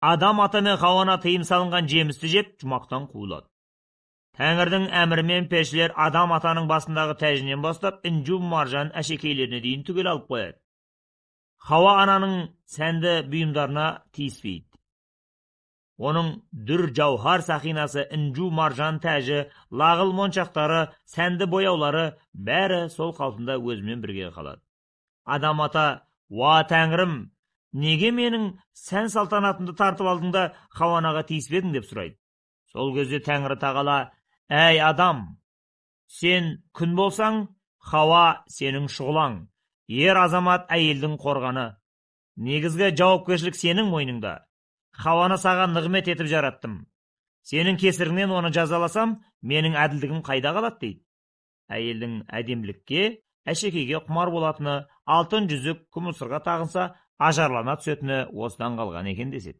Адам ата мен Хауа ана тыйым салынған жемісті жеп, жұмақтан қуылады. Тәңірдің әмірімен періштелер Адам атаның басындағы тәжінен бастап, інжу маржан әшекейлеріне дейін түгел алып қояды. Хауа ананың сәнді бұйымдарына тиіспейді. Оның дүр жауһар сақинасы, інжу маржан тәжі, лағыл моншақтары, сәнді бояулары бәрі сол қалпында өзімен бірге қалады. Адам ата: «Уа Тәңірім, неге менің сән салтанатымды тартып алдың да Хауа анаға тиіспедің?» деп сұрайды. Сол кезде Тәңірі тағала: «Әй адам, сен күн болсаң, Хауа сенің шұғылаң, ер азамат әйелдің қорғаны. Негізгі жауапкершілік сенің мойныңда. Хауаны саған нығмет етіп жараттым. Сенің кесіріңнен оны жазаласам, менің әділдігім қайда қалады?» дейді. Әйелдің әдемілікке, әшекейге құмар болатыны, алтын жүзік, күміс сырға тағынса, ажарлана түсетіні осыдан қалған екен деседі.